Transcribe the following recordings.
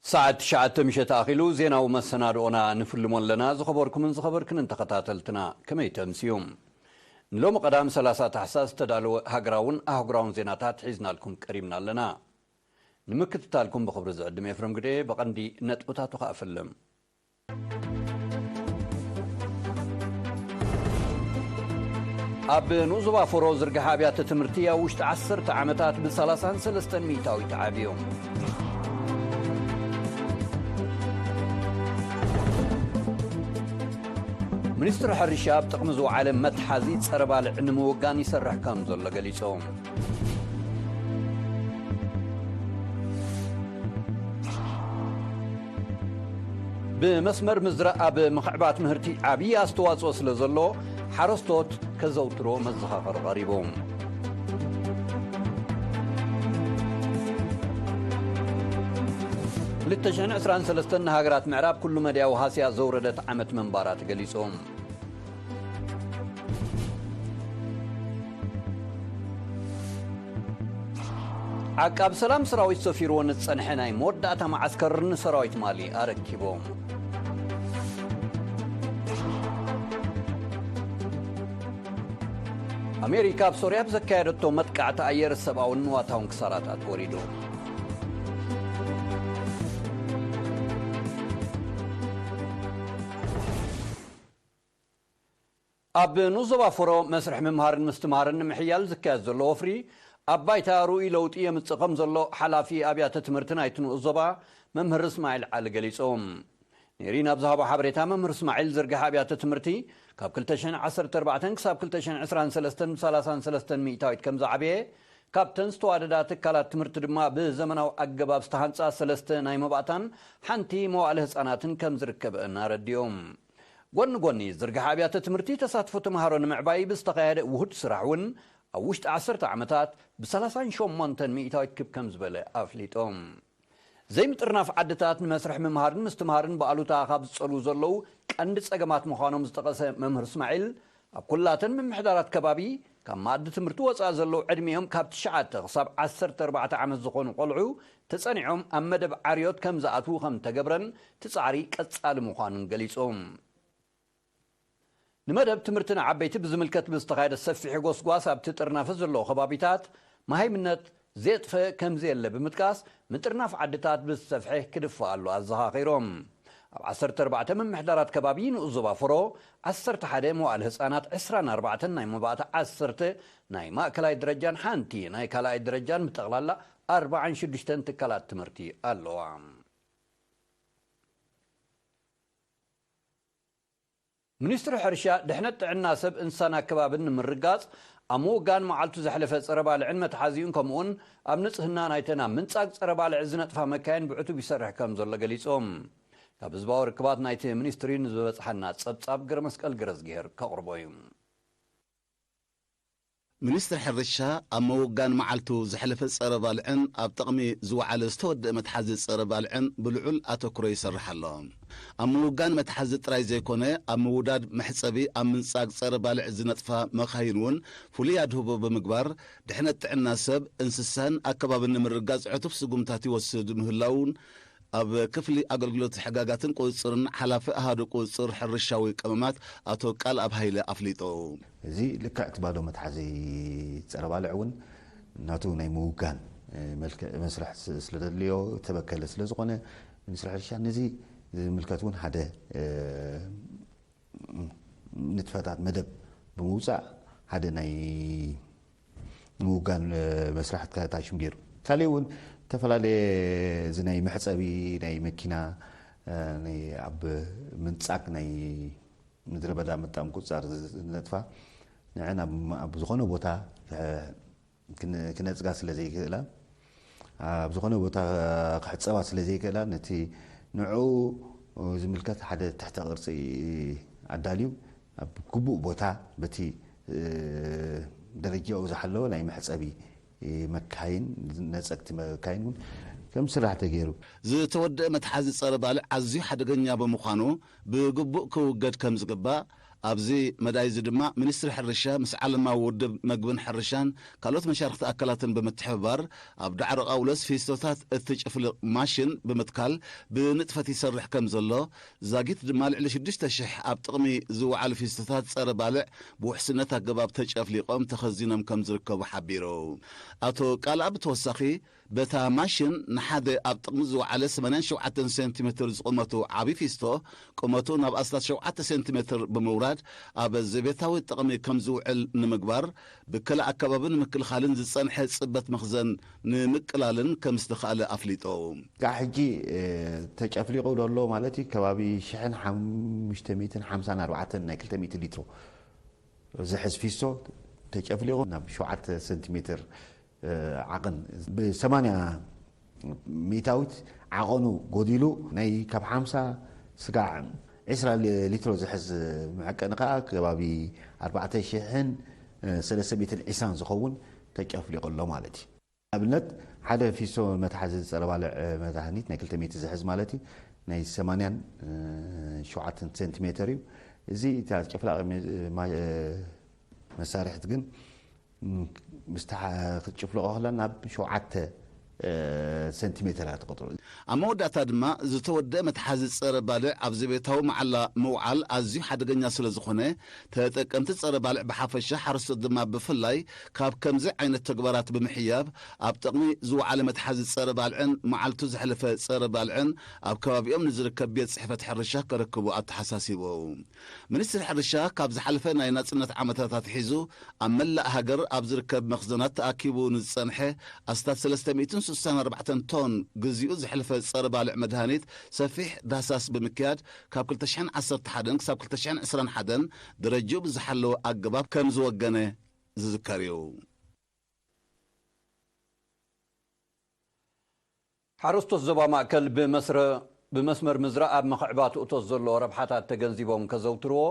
ሰዓት ትሽዓተ ምሸት ኣኺሉ ዜናዊ መሰናድኦና ንፍልሞ ኣለና። ዝኸበርኩምን ዝኸበርክንን ተኸታተልትና፣ ከመይ ተምስዩ? ንሎሚ ቀዳም ሰላሳ ታሕሳስ ዝተዳለወ ሃገራውን ኣህጉራውን ዜናታት ሒዝናልኩም ቀሪብና ኣለና። ንምክትታልኩም ብኽብሪ ዝዕድም ኤፍረም ግደ። ብቐንዲ ነጥብታቱ ከኣ ፍልም። ኣብ ንኡስ ዞባ ፎሮ ዝርግሐ ኣብያተ ትምህርቲ ኣብ ውሽጢ ዓሰርተ ዓመታት ብ ሰላሳን ሰለስተን ሚእታዊት ዓብዮም። ሚኒስትሪ ሕርሻ ኣብ ጥቕሚ ዝወዓለ መትሓዚ ጸረ ባልዕ ንምውጋን ይሰርሕ ከም ዘሎ ገሊጾም። ብመስመር ምዝራእ ኣብ ምኽዕባት ምህርቲ ዓብዪ ኣስተዋጽኦ ስለ ዘሎ፣ ሓረስቶት ከዘውትሮ መዘኻኸሪ ቀሪቡ። ክልተ ሽሕን ዕስራን ሰለስተን ንሃገራት ምዕራብ ኩሉ መድያዊ ሃስያ ዘውረደት ዓመት ምንባራ ተገሊጹ። ዓቃብ ሰላም ሰራዊት ሰፊርዎ ንዝጸንሐ ናይ መወዳእታ መዓስከር ንሰራዊት ማሊ ኣረኪቦም። ኣሜሪካ ኣብ ሶርያ ብዘካየደቶ መጥቃዕቲ ኣየር ሰብኣውን ንዋታውን ክሳራታት ወሪዱ። ኣብ ንኡስ ዞባ ፎሮ መስርሕ ምምሃርን ምስትምሃርን ንምሕያል ዝካየድ ዘሎ ወፍሪ ኣብ ባይታ ርኡይ ለውጢ የምጽእ ከም ዘሎ ሓላፊ ኣብያተ ትምህርቲ ናይቲ ንኡስ ዞባ መምህር እስማዒል ዓሊ ገሊጾም። ኔሪን ኣብ ዝሃቦ ሓበሬታ፣ መምህር እስማዒል ዝርግሐ ኣብያተ ትምህርቲ ካብ ክልተ ሽሕን ዓሰርተ ኣርባዕተን ክሳብ ክልተ ሽሕን ዕስራን ሰለስተን ብ ሰላሳን ሰለስተን ሚእታዊት ከም ዝዓበየ፣ ካብተን ዝተዋደዳ ትካላት ትምህርቲ ድማ ብዘመናዊ ኣገባብ ዝተሃንጻ ሰለስተ ናይ መባእታን ሓንቲ መዋእለ ህጻናትን ከም ዝርከበአን ኣረዲኦም። ጎኒ ጎኒ ዝርግሐ ኣብያተ ትምህርቲ ተሳትፎ ተምሃሮ ንምዕባይ ብዝተኻየደ ውሁድ ስራሕ እውን ኣብ ውሽጢ ዓሰርተ ዓመታት ብ ሰላሳን ሸሞንተን ሚእታዊት ክብ ከም ዝበለ ኣፍሊጦም። ዘይምጥርናፍ ዓድታት ንመስርሕ ምምሃርን ምስትምሃርን ብኣሉታ ካብ ዝጸልዉ ዘለዉ ቀንዲ ጸገማት ምዃኖም ዝጠቐሰ መምህር እስማዒል፣ ኣብ ኩላተን ምምሕዳራት ከባቢ ካብ መኣዲ ትምህርቲ ወጻኢ ዘለዉ ዕድሚኦም ካብ ትሽዓተ ክሳብ ዓሰርተ ኣርባዕተ ዓመት ዝኾኑ ቆልዑ ተጸኒዖም ኣብ መደብ ዓርዮት ከም ዝኣትዉ ከም ተገብረን እቲ ጻዕሪ ቀጻሊ ምዃኑን ገሊጹ። ንመደብ ትምህርቲ ንዓበይቲ ብዝምልከት ብዝተኻየደ ሰፊሕ ጎስጓስ ኣብቲ ጥርናፈ ዘለዉ ከባቢታት መሃይምነት ዘየጥፈ ከም ዘየለ ብምጥቃስ፣ ምጥርናፍ ዓድታት ብዝሰፍሐ ክድፋ ኣሎ ኣዘኻኺሮም። ኣብ ዓሰርተ ኣርባዕተ ምምሕዳራት ከባቢ ንኡስ ዞባ ፎሮ፣ ዓሰርተ ሓደ መዋእለ ህጻናት፣ ዕስራን ኣርባዕተን ናይ መባእታ፣ ዓሰርተ ናይ ማእከላይ ደረጃን ሓንቲ ናይ ካልኣይ ደረጃን ብጠቕላላ ኣርባዓን ሽዱሽተን ትካላት ትምህርቲ ኣለዋ። ሚኒስትሪ ሕርሻ፣ ድሕነት ጥዕና ሰብ፣ እንስሳን ኣከባብን ንምርጋጽ ኣብ ምውጋን መዓልቱ ዘሕለፈ ጸረ ባልዕን መትሓዚኡን ከምኡውን ኣብ ንጽህና ናይተን ኣብ ምንጻግ ጸረ ባልዕ ዝነጥፋ መካይን ብዕቱብ ይሰርሕ ከም ዘሎ ገሊጾም። ካብ ህዝባዊ ርክባት ናይቲ ሚኒስትሪ ንዝበጽሓና ጸብጻብ ገረመስቀል ገረዝግሄር ከቕርቦ እዩ። ሚኒስትሪ ሕርሻ ኣብ ምውጋን መዓልቱ ዘሕለፈ ጸረ ባልዕን ኣብ ጥቕሚ ዝወዓለ ዝተወደአ መትሓዚ ጸረ ባልዕን ብልዑል ኣተኩሮ ይሰርሕ ኣሎ። ኣብ ምውጋን መትሓዚ ጥራይ ዘይኮነ፣ ኣብ ምውዳድ መሕጸቢ፣ ኣብ ምንጻግ ጸረ ባልዕ ዝነጥፋ መኻይን እውን ፍሉይ ኣድህቦ ብምግባር፣ ድሕነት ጥዕና ሰብ፣ እንስሳን ኣከባብን ንምርጋጽ ዕቱብ ስጉምታት ይወስድ ምህላውን ኣብ ክፍሊ ኣገልግሎት ሕጋጋትን ቁጽጽርን ሓላፊ ኣሃዱ ቁጽጽር ሕርሻዊ ቀመማት ኣቶ ቃልኣብ ሃይለ ኣፍሊጡ። እዚ ልክዕ እቲ ባዶ መትሓዚ ጸረ ባልዕ እውን ናቱ ናይ ምውጋን፣ እ፣ መልክዕ መስርሕ ስ-፣ ስለ ዘድልዮ፣ ተበከለ ስለ ዝኾነ፣ ሚኒስትሪ ሕርሻ ነዚ ዝምልከት እውን ሓደ፣ እ፣ ንጥፈታት መደብ ብምውጻእ ሓደ ናይ ምውጋን፣ እ፣ መስራሕትታት ሽም ገይሩ። ካልእ እውን ዝተፈላለየ እዚ ናይ መሕጸቢ ናይ መኪና፣ እ፣ ናይ ኣብ ምንጻግ ናይ ምድረ በዳ ምጣም ቁጻር ዝነጥፋ ንዐን ኣብ፣ ኣብ ዝኾነ ቦታ፣ እ፣ ክነ-፣ ክነጽጋ ስለ ዘይክእላ፣ ኣብ ዝኾነ ቦታ ክሕጸባ ስለ ዘይክእላ፣ ነቲ ንዕኡ ዝምልከት ሓደ ትሕተ ቅርጺ ኣዳልዩ፣ ኣብ ግቡእ ቦታ በቲ፣ እ፣ ደረጃኡ ዝሓለወ ናይ መሕጸቢ መካይን፣ ነጸግቲ መካይን እውን ከም ዝስራሕ ተገይሩ። ዝተወደአ መትሓዚ ጸረ ባልዕ ኣዝዩ ሓደገኛ ብምዃኑ፣ ብግቡእ ክውገድ ከም ዝግባእ ኣብዚ መዳይ እዚ ድማ ሚኒስትሪ ሕርሻ ምስ ዓለማዊ ውድብ መግብን ሕርሻን ካልኦት መሻርክቲ ኣካላትን ብምትሕብባር ኣብ ዳዕሮ ቃውሎስ ፊስቶታት እትጭፍልቕ ማሽን ብምትካል ብንጥፈት ይሰርሕ ከም ዘሎ፣ ዛጊት ድማ ልዕሊ ሽዱሽተ ሽሕ ኣብ ጥቕሚ ዝወዓሉ ፊስቶታት ጸረ ባልዕ ብውሕስነት ኣገባብ ተጨፍሊቖም ተኸዚኖም ከም ዝርከቡ ሓቢሩ። ኣቶ ቃልኣ ብተወሳኺ በታ ማሽን ንሓደ ኣብ ጥቕሚ ዝወዓለ ሰማንያን ሸውዓተን ሴንቲሜትር ዝቑመቱ ዓቢ ፊስቶ ቁመቱ ናብ ኣስታት ሸውዓተ ሴንቲሜትር ብምውራድ ኣብ ዘቤታዊ ጥቕሚ ከም ዝውዕል ንምግባር፣ ብከላ ኣከባቢ ንምክልኻልን ዝጸንሐ ጽበት መኽዘን ንምቅላልን ከም ዝተኻእለ ኣፍሊጦ። ካብ ሕጂ ተጨፍሊቑ ዘሎ ማለት እዩ ከባቢ ሽሕን ሓሙሽተ ሚእትን ሓምሳን ኣርባዕተን ናይ ክልተ ሚእቲ ሊትሮ ዝሕዝ ፊስቶ ተጨፍሊቑ ናብ ሸውዓተ ሴንቲሜትር ዓቐን ብሰማንያ ሚእታዊት ዓቐኑ ጎዲሉ ናይ ካብ ሓምሳ ስጋዕ ዕስራ ሊትሮ ዝሕዝ መዐቀኒ ከዓ ከባቢ ኣርባዕተ ሽሕን ሰለስተ ሚእትን ዕስራን ዝኸውን ተጨፍሊቑ ኣሎ ማለት እዩ። ኣብነት ሓደ ፊሶ መትሓዚ ጸረ ባልዕ መድሃኒት ናይ ክልተ ሚእቲ ዝሕዝ ማለት እዩ ናይ ሰማንያን ሸውዓተን ሴንቲሜተር እዩ። እዚ እታ ጨፍላቕ መሳርሕት ግን ምስታ ክትጭፍልቆ ከላ ናብ ሸውዓተ ሰንቲሜተር እያ ትቆጥሮ። ኣብ መወዳእታ ድማ ዝተወደአ መትሓዚ ጸረ ባልዕ ኣብ ዘቤታዊ መዓላ ምውዓል ኣዝዩ ሓደገኛ ስለ ዝኾነ፣ ተጠቀምቲ ጸረ ባልዕ ብሓፈሻ፣ ሓረስቶት ድማ ብፍላይ ካብ ከምዚ ዓይነት ተግባራት ብምሕያብ ኣብ ጥቕሚ ዝወዓለ መትሓዚ ጸረ ባልዕን መዓልቱ ዘሕለፈ ጸረ ባልዕን ኣብ ከባቢኦም ንዝርከብ ቤት ጽሕፈት ሕርሻ ከረክቡ ኣተሓሳሲቡ። ሚኒስትሪ ሕርሻ ካብ ዝሓለፈ ናይ ናጽነት ዓመታት ኣትሒዙ ኣብ መላእ ሃገር ኣብ ዝርከብ መኽዘናት ተኣኪቡ ንዝጸንሐ ኣስታት ሰለስተ ሚእትን ስሳን ኣርባዕተን ቶን ግዚኡ ዘሕለፈ ጸረ ባልዕ መድሃኒት ሰፊሕ ዳህሳስ ብምክያድ ካብ ክልተ ሽሕን ዓሰርተ ሓደን ክሳብ ክልተ ሽሕን ዕስራን ሓደን ደረጃኡ ብዝሓለወ ኣገባብ ከም ዝወገነ ዝዝከር እዩ። ሓረስቶት ዞባ ማእከል ብመስረ-፣ ብመስመር ምዝራእ ኣብ ምኽዕባት እቶት ዘለዎ ረብሓታት ተገንዚቦም ከዘውትርዎ፣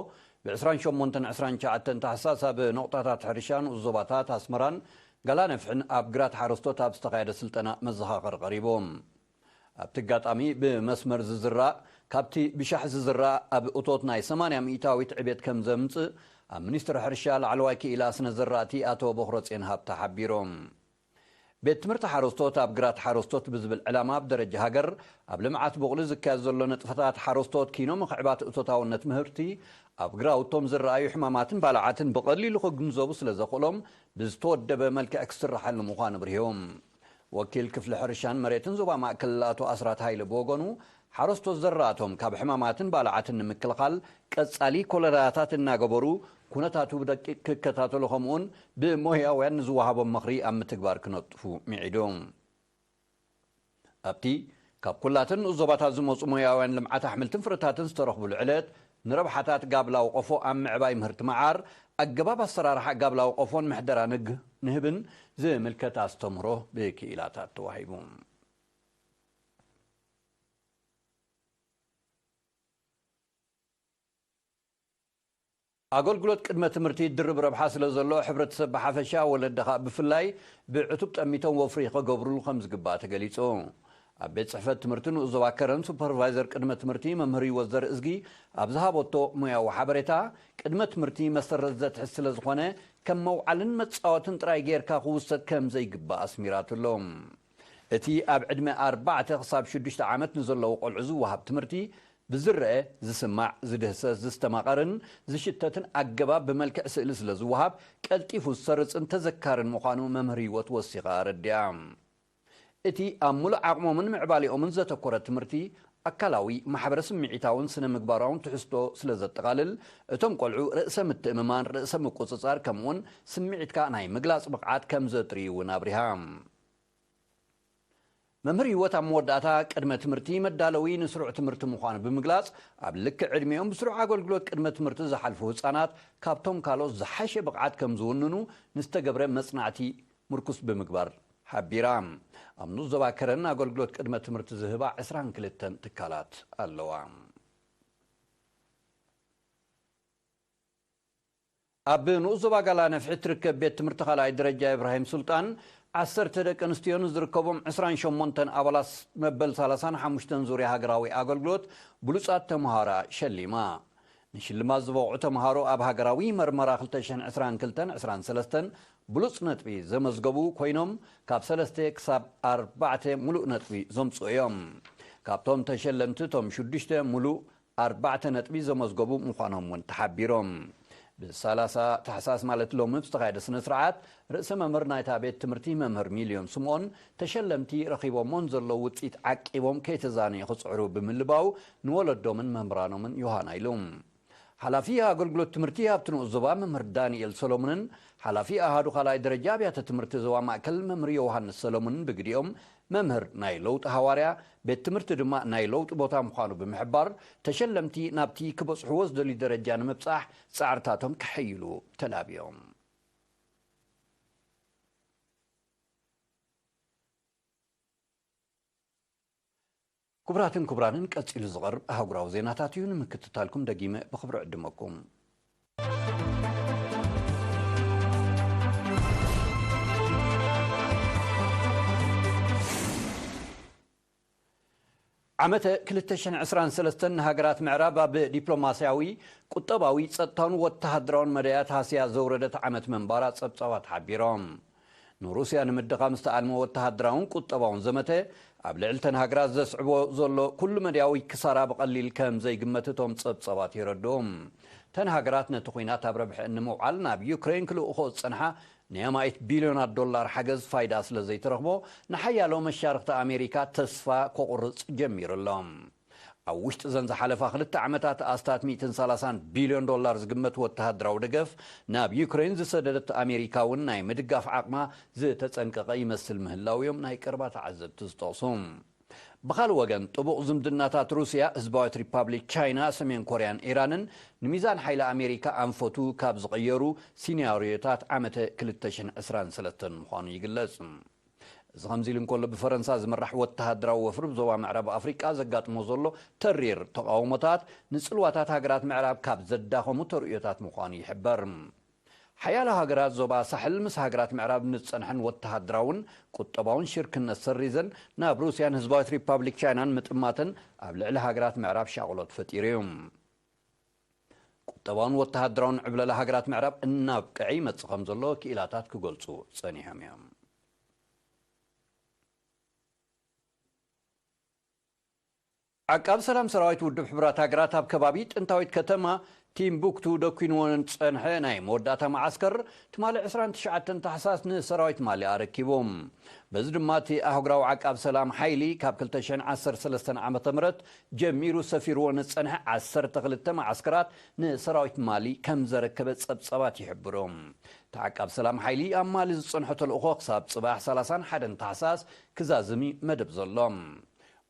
ብ ዕስራን ሸሞንተን ዕስራን ትሽዓተን ታሕሳስ ኣብ ነቑጣታት ሕርሻ ንኡስ ዞባታት ኣስመራን ጋላነፍሕን ኣብ ግራት ሓረስቶት ኣብ ዝተኻየደ ስልጠና መዘኻኸሪ ቀሪቡ። ኣብቲ ኣጋጣሚ ብመስመር ዝዝራእ ካብቲ ብሻሕ ዝዝራእ ኣብ እቶት ናይ ሰማንያ ሚእታዊት ዕቤት ከም ዘምጽእ ኣብ ሚኒስትሪ ሕርሻ ላዕለዋይ ክኢላ ስነ ዘራእቲ ኣቶ በኹረጼን ሃብተ ሓቢሮም። ቤት ትምህርቲ ሓረስቶት ኣብ ግራት ሓረስቶት ብዝብል ዕላማ ኣብ ደረጃ ሃገር ኣብ ልምዓት ቡቕሊ ዝካየድ ዘሎ ንጥፈታት ሓረስቶት ኪኖ ምኽዕባት እቶታውነት ምህርቲ ኣብ ግራውቶም ዝረኣዩ ሕማማትን ባልዓትን ብቐሊሉ ክግንዘቡ ስለ ዘኽእሎም ብዝተወደበ መልክዕ ክስርሓሉ ምዃኑ ኣብሪሆም። ወኪል ክፍሊ ሕርሻን መሬትን ዞባ ማእከል ኣቶ ኣስራት ሃይለ ብወገኑ ሓረስቶት ዘራእቶም ካብ ሕማማትን ባልዓትን ንምክልኻል ቀጻሊ ኮለላታት እናገበሩ ኩነታቱ ብደቂቕ ክከታተሉ ከምኡውን ብሞያውያን ንዝወሃቦም ምኽሪ ኣብ ምትግባር ክነጥፉ ምዒዶም። ኣብቲ ካብ ኩላተን ንኡስ ዞባታት ዝመጹ ሞያውያን ልምዓት ኣሕምልትን ፍረታትን ዝተረኽቡሉ ዕለት ንረብሓታት ጋብላዊ ቆፎ ኣብ ምዕባይ ምህርቲ መዓር ኣገባብ ኣሰራርሓ ጋብላዊ ቆፎን ምሕደራ ንግ-፣ ንህብን ዝምልከት ኣስተምህሮ ብክኢላታት ተዋሂቡ። ኣገልግሎት ቅድመ ትምህርቲ ድርብ ረብሓ ስለ ዘሎ ሕብረተሰብ ብሓፈሻ ወለዲ ኸኣ ብፍላይ ብዕቱብ ጠሚቶም ወፍሪ ክገብሩሉ ከም ዝግባእ ተገሊጹ። ኣብ ቤት ጽሕፈት ትምህርቲ ንኡስ ዞባ ከረን ሱፐርቫይዘር ቅድመ ትምህርቲ መምህር ህይወት ዘርእዝጊ ኣብ ዝሃበቶ ሞያዊ ሓበሬታ ቅድመ ትምህርቲ መሰረት ዘትሕዝ ስለ ዝኾነ ከም መውዓልን መጻወትን ጥራይ ጌርካ ክውሰድ ከም ዘይግባእ ኣስሚራትሎም። እቲ ኣብ ዕድመ ኣርባዕተ ክሳብ ሽዱሽተ ዓመት ንዘለዉ ቆልዑ ዝወሃብ ትምህርቲ ብዝረአ፣ ዝስማዕ፣ ዝድህሰስ፣ ዝስተማቐርን ዝሽተትን ኣገባብ ብመልክዕ ስእሊ ስለ ዝወሃብ ቀልጢፉ ዝሰርጽን ተዘካርን ምዃኑ መምህር ህይወት ወሲኻ ኣረዲኣ። እቲ ኣብ ሙሉእ ዓቕሞምን ምዕባሌኦምን ዘተኮረ ትምህርቲ ኣካላዊ፣ ማሕበረ ስምዒታውን ስነ ምግባራውን ትሕዝቶ ስለ ዘጠቓልል እቶም ቆልዑ ርእሰ ምትእምማን፣ ርእሰ ምቁጽጻር ከምኡውን ስምዒትካ ናይ ምግላጽ ብቕዓት ከም ዘጥርዩ እውን ኣብሪሃ። መምህር ህይወት ኣብ መወዳእታ ቅድመ ትምህርቲ መዳለዊ ንስሩዕ ትምህርቲ ምዃኑ ብምግላጽ ኣብ ልክዕ ዕድሜኦም ብስሩዕ ኣገልግሎት ቅድመ ትምህርቲ ዝሓልፉ ህጻናት ካብቶም ካልኦት ዝሓሸ ብቕዓት ከም ዝውንኑ ንዝተገብረ መጽናዕቲ ምርኩስ ብምግባር ሓቢራ። ኣብ ንኡስ ዞባ ከረን ኣገልግሎት ቅድመ ትምህርቲ ዝህባ ዕስራን ክልተን ትካላት ኣለዋ። ኣብ ንኡስ ዞባ ጋላ ነፍሒ ትርከብ ቤት ትምህርቲ ካልኣይ ደረጃ ኢብራሂም ሱልጣን ዓሰርተ ደቂ ኣንስትዮ ንዝርከቦም ዕስራን ሸሞንተን ኣባላት መበል ሰላሳን ሓሙሽተን ዙርያ ሃገራዊ ኣገልግሎት ብሉጻት ተምሃራ ሸሊማ። ንሽልማት ዝበቕዑ ተምሃሮ ኣብ ሃገራዊ መርመራ ክልተ ሽሕን ዕስራን ክልተን ዕስራን ሰለስተን ብሉጽ ነጥቢ ዘመዝገቡ ኮይኖም፣ ካብ ሰለስተ ክሳብ ኣርባዕተ ምሉእ ነጥቢ ዘምጽኡ እዮም። ካብቶም ተሸለምቲ፣ እቶም ሽዱሽተ ምሉእ ኣርባዕተ ነጥቢ ዘመዝገቡ ምዃኖም እውን ተሓቢሮም። ብ30 ታሕሳስ፣ ማለት ሎሚ፣ ብዝተኻየደ ስነ ስርዓት፣ ርእሰ መምህር ናይታ ቤት ትምህርቲ፣ መምህር ሚልዮን ስምኦን፣ ተሸለምቲ ረኺቦሞን ዘለዉ ውፅኢት ዓቂቦም ከይተዛነዩ ክፅዕሩ ብምልባው፣ ንወለዶምን መምህራኖምን ዮሃና ኢሉ። ሓላፊ ኣገልግሎት ትምህርቲ ኣብቲ ንኡስ ዞባ፣ መምህር ዳንኤል ሰሎሞንን፣ ሓላፊ ኣሃዱ ካልኣይ ደረጃ ኣብያተ ትምህርቲ ዞባ ማእከል፣ መምህር ዮሃንስ ሰሎሞንን፣ ብግዲኦም፣ መምህር ናይ ለውጢ ሃዋርያ፣ ቤት ትምህርቲ ድማ ናይ ለውጢ ቦታ ምዃኑ ብምሕባር፣ ተሸለምቲ ናብቲ ክበጽሕዎ ዝደልዩ ደረጃ ንምብጻሕ ጻዕርታቶም ከሐይሉ ተላብዮም። ክቡራትን ክቡራንን፣ ቀጺሉ ዝቐርብ ኣህጉራዊ ዜናታት እዩ። ንምክትታልኩም ደጊመ ብኽብሪ ዕድመኩም። ዓመተ ክልተ ሽሕን ዕስራን ሰለስተን ንሃገራት ምዕራብ ኣብ ዲፕሎማስያዊ፣ ቁጠባዊ፣ ጸጥታውን ወተሃደራውን መዳያት ሃስያ ዘውረደት ዓመት ምንባራ ጸብጻባት ሓቢሮም። ንሩስያ ንምድኻም ዝተኣልመ ወተሃደራውን ቁጠባውን ዘመተ፣ ኣብ ልዕሊ ተን ሃገራት ዘስዕቦ ዘሎ ኩሉ መዳያዊ ክሳራ ብቐሊል ከም ዘይግመት እቶም ጸብጻባት የረድኡ። ተን ሃገራት ነቲ ኲናት ኣብ ረብሐ ንምውዓል ናብ ዩክሬን ክልእኽኦ ዝጸንሓ ንያማኢት ቢልዮናት ዶላር ሓገዝ ፋይዳ ስለ ዘይተረኽቦ፣ ንሓያሎ መሻርኽቲ ኣሜሪካ ተስፋ ከቑርጽ ጀሚሩ ኣሎ። ኣብ ውሽጢ ዘን ዝሓለፋ ክልተ ዓመታት ኣስታት ሚእትን ሰላሳን ቢልዮን ዶላር ዝግመት ወተሃደራዊ ደገፍ ናብ ዩክሬን ዝሰደደት ኣሜሪካ እውን፣ ናይ ምድጋፍ ዓቕማ ዝተጸንቀቐ ይመስል ምህላው እዮም ናይ ቀረባ ተዓዘብቲ ዝጠቕሱ። ብኻልእ ወገን፣ ጥቡቕ ዝምድናታት ሩስያ፣ ህዝባዊት ሪፓብሊክ ቻይና፣ ሰሜን ኮርያን ኢራንን ንሚዛን ሓይሊ ኣሜሪካ ኣንፈቱ ካብ ዝቐየሩ ሲናርዮታት ዓመተ ክልተ ሽሕን ዕስራን ሰለስተን ምዃኑ ይግለጽ። እዚ ከምዚ ኢሉ እንከሎ፣ ብፈረንሳ ዝምራሕ ወተሃደራዊ ወፍሪ ብዞባ ምዕራብ ኣፍሪቃ ዘጋጥሞ ዘሎ ተሪር ተቓውሞታት፣ ንጽልዋታት ሃገራት ምዕራብ ካብ ዘዳኸሙ ተርእዮታት ምዃኑ ይሕበር። ሓያሎ ሃገራት ዞባ ሳሕል ምስ ሃገራት ምዕራብ ንዝጸንሐን ወተሃደራውን ቁጠባውን ሽርክነት ሰሪዘን፣ ናብ ሩስያን ህዝባዊት ሪፓብሊክ ቻይናን ምጥማተን ኣብ ልዕሊ ሃገራት ምዕራብ ሻቕሎት ፈጢሩ እዩ። ቁጠባውን ወተሃደራውን ዕብለላ ሃገራት ምዕራብ እናብቅዐ ይመጽእ ከም ዘሎ ክኢላታት ክገልጹ ጸኒሖም እዮም። ዓቃብ ሰላም ሰራዊት ውድብ ሕቡራት ሃገራት ኣብ ከባቢ ጥንታዊት ከተማ ቲምቡክቱ ደኲንዎ ንጸንሐ ናይ መወዳእታ መዓስከር፣ ትማሊ ዕስራን ትሽዓተን ታሕሳስ ንሰራዊት ማሊ ኣረኪቡ። በዚ ድማ፣ እቲ ኣህጉራዊ ዓቃብ ሰላም ሓይሊ ካብ ክልተ ሽሕን ዓሰርተ ሰለስተን ዓመተ ምህረት ጀሚሩ ሰፊርዎ ንጸንሐ ዓሰርተ ክልተ መዓስከራት ንሰራዊት ማሊ ከም ዘረከበ ጸብጻባት ይሕብሩ። እቲ ዓቃብ ሰላም ሓይሊ ኣብ ማሊ ዝጸንሖ ተልእኾ ክሳብ ጽባሕ ሰላሳን ሓደን ታሕሳስ ክዛዝም እዩ መደብ ዘሎ።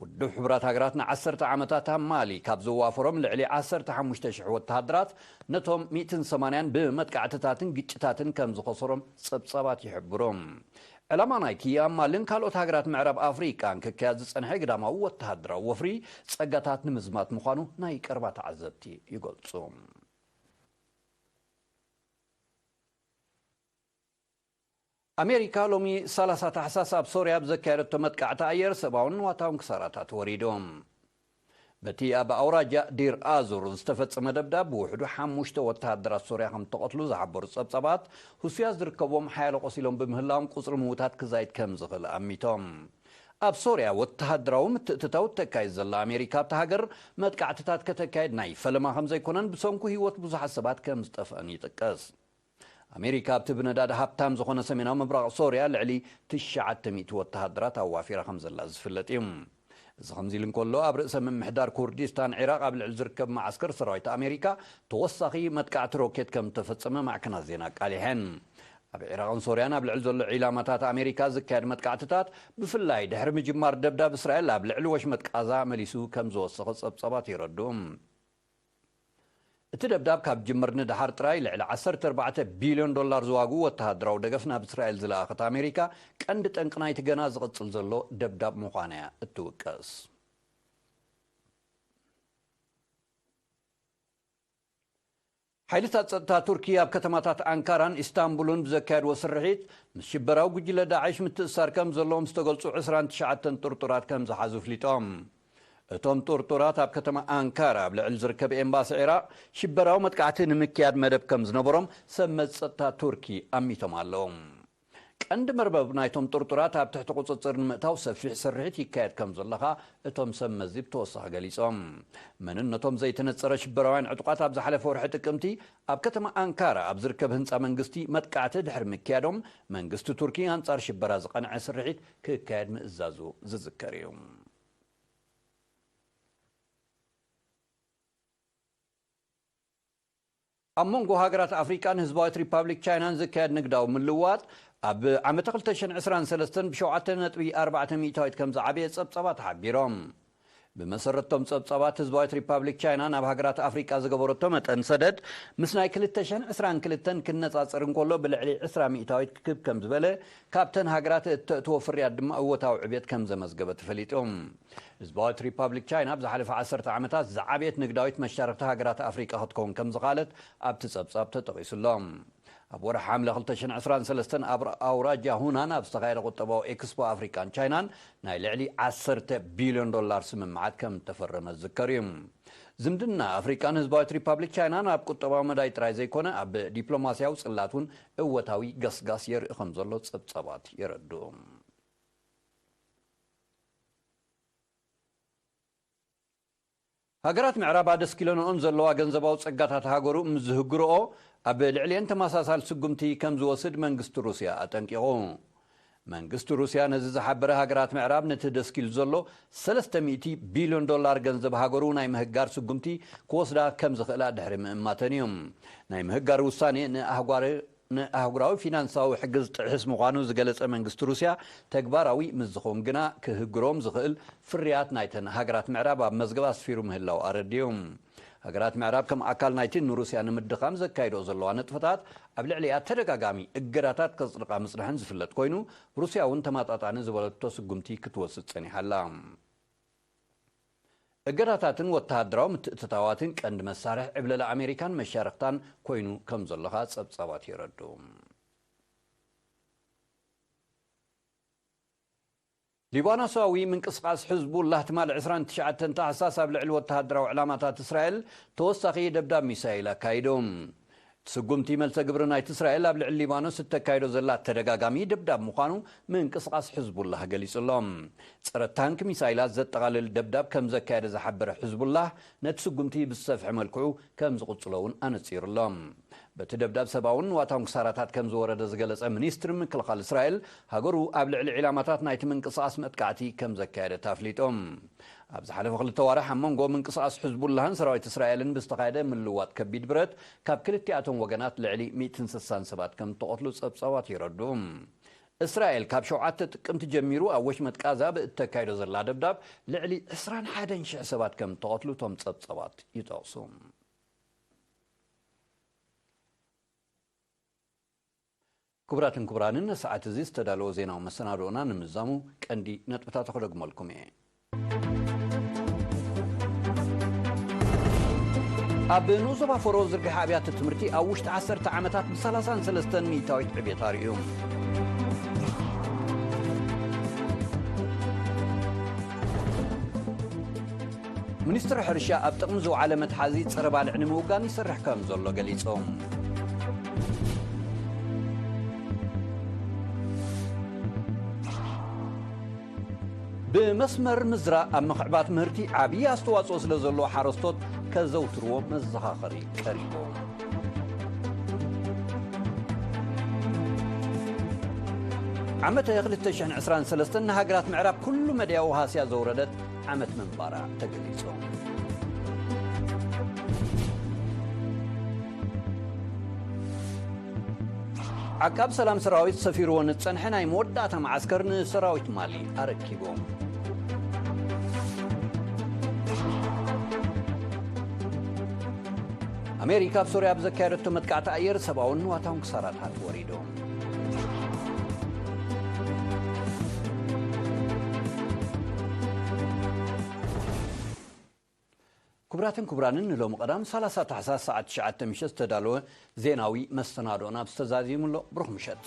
ውድብ ሕቡራት ሃገራት ንዓሰርተ ዓመታት ኣብ ማሊ ካብ ዘዋፈሮም ልዕሊ ዓሰርተ ሓሙሽተ ሽሕ ወተሃደራት፣ ነቶም ሚእትን ሰማንያን ብመጥቃዕትታትን ግጭታትን ከም ዝኸሰሮም ጸብጻባት ይሕብሩ። ዕላማ ናይቲ ኣብ ማልን ካልኦት ሃገራት ምዕራብ ኣፍሪቃን ክካየድ ዝጸንሐ ግዳማዊ ወተሃደራዊ ወፍሪ፣ ጸጋታት ንምዝማት ምዃኑ ናይ ቀረባ ተዓዘብቲ ይገልጹ። ኣሜሪካ ሎሚ ሰላሳ ታሕሳስ ኣብ ሶርያ ብዘካየደቶ መጥቃዕቲ ኣየር ሰብኣውን ንዋታውን ክሳራታት ወሪዶም። በቲ ኣብ ኣውራጃ ዲር ኣዙር ዝተፈጸመ ደብዳብ፣ ብውሕዱ ሓሙሽተ ወተሃደራት ሶርያ ከም ተቐትሉ ዝሓበሩ ጸብጻባት፣ ህሱያት ዝርከብዎም ሓያሎ ቆሲሎም ብምህላዎም፣ ቁጽሪ ምውታት ክዛይድ ከም ዝኽእል ኣሚቶም። ኣብ ሶርያ ወተሃደራዊ ምትእትታው ተካይድ ዘላ ኣሜሪካ፣ ኣብታ ሃገር መጥቃዕትታት ከተካይድ ናይ ፈለማ ከም ዘይኮነን፣ ብሰንኩ ህይወት ብዙሓት ሰባት ከም ዝጠፍአን ይጥቀስ። ኣሜሪካ ኣብቲ ብነዳዲ ሃብታም ዝኾነ ሰሜናዊ ምብራቕ ሶርያ ልዕሊ ትሽዓተ ሚእቲ ወተሃደራት ኣዋፊራ ከም ዘላ ዝፍለጥ እዩ። እዚ ከምዚ ኢሉ እንከሎ፣ ኣብ ርእሰ ምምሕዳር ኩርዲስታን ዒራቕ ኣብ ልዕሊ ዝርከብ መዓስከር ሰራዊት ኣሜሪካ ተወሳኺ መጥቃዕቲ ሮኬት ከም ዝተፈጸመ ማዕከናት ዜና ኣቃሊሐን። ኣብ ዒራቕን ሶርያን ኣብ ልዕሊ ዘሎ ዒላማታት ኣሜሪካ ዝካየድ መጥቃዕትታት፣ ብፍላይ ድሕሪ ምጅማር ደብዳብ እስራኤል ኣብ ልዕሊ ወሽመጥ ቃዛ መሊሱ ከም ዝወሰኸ ጸብጻባት የረድኡ። እቲ ደብዳብ ካብ ጅምር ንደሓር ጥራይ ልዕሊ ዓሰርተ ኣርባዕተ ቢልዮን ዶላር ዝዋግኡ ወተሃደራዊ ደገፍ ናብ እስራኤል ዝለኣኸት ኣሜሪካ፣ ቀንዲ ጠንቂ ናይቲ ገና ዝቕጽል ዘሎ ደብዳብ ምዃና እያ እትውቀስ። ሓይልታት ጸጥታ ቱርኪ ኣብ ከተማታት ኣንካራን ኢስታንቡልን ብዘካየድዎ ስርሒት፣ ምስ ሽበራዊ ጉጅለ ዳዕሽ ምትእስሳር ከም ዘለዎም ዝተገልጹ ዕስራን ትሽዓተን ጥርጡራት ከም ዝሓዙ ኣፍሊጦም። እቶም ጥርጡራት ኣብ ከተማ ኣንካራ ኣብ ልዕሊ ዝርከብ ኤምባሲ ዒራቕ ሽበራዊ መጥቃዕቲ ንምክያድ መደብ ከም ዝነበሮም ሰብ መዚ ጸጥታ ቱርኪ ኣሚቶም ኣለዉ። ቀንዲ መርበብ ናይቶም ጥርጡራት ኣብ ትሕቲ ቁጽጽር ንምእታው ሰፊሕ ስርሒት ይካየድ ከም ዘሎ ኸኣ እቶም ሰብ መዚ ብተወሳኺ ገሊጾም። መንነቶም ዘይተነጸረ ሽበራውያን ዕጡቓት ኣብ ዝሓለፈ ወርሒ ጥቅምቲ ኣብ ከተማ ኣንካራ ኣብ ዝርከብ ህንጻ መንግስቲ መጥቃዕቲ ድሕሪ ምክያዶም፣ መንግስቲ ቱርኪ ኣንጻር ሽበራ ዝቐንዐ ስርሒት ክካየድ ምእዛዙ ዝዝከር እዩ። ኣብ መንጎ ሃገራት ኣፍሪቃን ህዝባዊት ሪፓብሊክ ቻይናን ዝካየድ ንግዳዊ ምልውዋጥ ኣብ ዓመተ ክልተ ሽሕን ዕስራን ሰለስተን ብሸውዓተ ነጥቢ ኣርባዕተ ሚእታዊት ከም ዝዓበየ ጸብጻባት ሓቢሮም። ብመሰረቶም ጸብጻባት፣ ህዝባዊት ሪፓብሊክ ቻይና ናብ ሃገራት ኣፍሪቃ ዝገበረቶ መጠን ሰደድ ምስ ናይ ክልተ ሽሕን ዕስራን ክልተን ክነጻጸር እንከሎ ብልዕሊ ዕስራ ሚእታዊት ክብ ከም ዝበለ፣ ካብተን ሃገራት እተእትዎ ፍርያት ድማ እወታዊ ዕብየት ከም ዘመዝገበ ተፈሊጡ። ህዝባዊት ሪፓብሊክ ቻይና ኣብ ዝሓለፈ ዓሰርተ ዓመታት ዝዓበየት ንግዳዊት መሻርክቲ ሃገራት ኣፍሪቃ ክትከውን ከም ዝኸኣለት ኣብቲ ጸብጻብ ተጠቒሱ ኣሎ። ኣብ ወርሒ ሓምለ ክልተ ሽሕን ዕስራን ሰለስተን ኣብ ኣውራጃ ሁናን ኣብ ዝተኻየደ ቁጠባዊ ኤክስፖ ኣፍሪቃን ቻይናን ናይ ልዕሊ ዓሰርተ ቢልዮን ዶላር ስምምዓት ከም እተፈረመ ዝዝከር እዩ። ዝምድና ኣፍሪቃን ህዝባዊት ሪፓብሊክ ቻይናን ኣብ ቁጠባዊ መዳይ ጥራይ ዘይኮነ ኣብ ዲፕሎማስያዊ ጽላት እውን እወታዊ ገስጋስ የርኢ ከም ዘሎ ጸብጻባት የረድኡ። ሃገራት ምዕራብ ኣደስኪለንኦን ዘለዋ ገንዘባዊ ጸጋታት ሃገሩ ምስ ዝህግርኦ ኣብ ልዕሊኤን ተመሳሳሊ ስጉምቲ ከም ዝወስድ መንግስቲ ሩስያ ኣጠንቂቑ። መንግስቲ ሩስያ ነዚ ዝሓበረ፣ ሃገራት ምዕራብ ነቲ ደስኪሉ ዘሎ ሰለስተ ሚእቲ ቢልዮን ዶላር ገንዘብ ሃገሩ ናይ ምህጋር ስጉምቲ ክወስዳ ከም ዝኽእላ ድሕሪ ምእማተን እዩ። ናይ ምህጋር ውሳኔ ንኣህጓር ንኣህጉራዊ ፊናንሳዊ ሕጊ ዝጥሕስ ምዃኑ ዝገለጸ መንግስቲ ሩስያ፣ ተግባራዊ ምስ ዝኸውን ግና ክህግሮም ዝኽእል ፍርያት ናይተን ሃገራት ምዕራብ ኣብ መዝገብ ኣስፊሩ ምህላው ኣረድዩ። ሃገራት ምዕራብ ከም ኣካል ናይቲ ንሩስያ ንምድኻም ዘካይዶ ዘለዋ ንጥፈታት ኣብ ልዕሊኣ ተደጋጋሚ እገዳታት ከጽድቓ ምጽንሐን ዝፍለጥ ኮይኑ፣ ሩስያ እውን ተመጣጣኒ ዝበለቶ ስጉምቲ ክትወስድ ጸኒሓ ኣላ። እገዳታትን ወተሃደራዊ ምትእትታዋትን ቀንዲ መሳርሒ ዕብለላ ኣሜሪካን መሻርኽታን ኮይኑ ከም ዘሎ ኸኣ ጸብጻባት የረድኡ። ሊባኖሳዊ ምንቅስቓስ ሕዝቡላህ ትማሊ ዕስራን ትሽዓተን ታሕሳስ ኣብ ልዕሊ ወተሃደራዊ ዕላማታት እስራኤል ተወሳኺ ደብዳብ ሚሳይል ኣካይዱ። እቲ ስጉምቲ መልሰ ግብሪ ናይቲ እስራኤል ኣብ ልዕሊ ሊባኖስ እተካይዶ ዘላ ተደጋጋሚ ደብዳብ ምዃኑ ምንቅስቓስ ሕዝቡላህ ገሊጹ ኣሎ። ጸረ ታንክ ሚሳይላት ዘጠቓልል ደብዳብ ከም ዘካየደ ዝሓበረ ሕዝቡላህ፣ ነቲ ስጉምቲ ብዝሰፍሐ መልክዑ ከም ዝቕጽሎ እውን ኣነጺሩ ኣሎ። በቲ ደብዳብ ሰብኣውን ንዋታውን ክሳራታት ከም ዝወረደ ዝገለጸ ሚኒስትሪ ምክልኻል እስራኤል፣ ሃገሩ ኣብ ልዕሊ ዒላማታት ናይቲ ምንቅስቓስ መጥቃዕቲ ከም ዘካየደት ኣፍሊጡ። ኣብ ዝሓለፈ ክልተ ዋርሕ ኣብ መንጎ ምንቅስቓስ ሕዝቡላህን ሰራዊት እስራኤልን ብዝተኻየደ ምልዋጥ ከቢድ ብረት፣ ካብ ክልቲኣቶም ወገናት ልዕሊ ሚእትን ስሳን ሰባት ከም እተቐትሉ ጸብጻባት የረድኡ። እስራኤል ካብ ሸውዓተ ጥቅምቲ ጀሚሩ ኣብ ወሽመጥ ቃዛ ብእተካይዶ ዘላ ደብዳብ ልዕሊ ዕስራን ሓደን ሽሕ ሰባት ከም እተቐትሉ እቶም ጸብጻባት ይጠቕሱ። ክቡራትን ክቡራንን፣ ንሰዓት እዚ ዝተዳለወ ዜናዊ መሰናድኦና ንምዛሙ ቀንዲ ነጥብታት ክደግመልኩም እየ። ኣብ ንኡስ ዞባ ፈሮ ዝርግሐ ኣብያተ ትምህርቲ ኣብ ውሽጢ ዓሰርተ ዓመታት ብሰላሳን ሰለስተን ሚእታዊት ዕብየት ኣርእዩ። ሚኒስትሪ ሕርሻ ኣብ ጥቕሚ ዝወዓለ መትሓዚ ጸረ ባልዕ ንምውጋን ይሰርሕ ከም ዘሎ ገሊጹ። ብመስመር ምዝራእ ኣብ ምኽዕባት ምህርቲ ዓብዪ ኣስተዋጽኦ ስለ ዘለዎ ሓረስቶት ከዘውትርዎ መዘኻኸሪ ቀሪቡ። ዓመተ ክልተ ሽሕን ዕስራን ሰለስተን ንሃገራት ምዕራብ ኩሉ መዳያዊ ሃስያ ዘውረደት ዓመት ምንባራ ተገሊጹ። ዓቃብ ሰላም ሰራዊት ሰፊርዎ ንጸንሐ ናይ መወዳእታ መዓስከር ንሰራዊት ማሊ ኣረኪቡ። ኣሜሪካ ኣብ ሶርያ ኣብ ዘካየደቶ መጥቃዕቲ ኣየር ሰብኣውን ንዋታውን ክሳራታት ወሪዱ። ክቡራትን ክቡራንን፣ ንሎሚ ቀዳም ሰላሳ ታሕሳስ ሰዓት ትሽዓተ ምሸት ዝተዳለወ ዜናዊ መሰናዶና ዝተዛዚሙ ኣሎ። ብሩኽ ምሸት።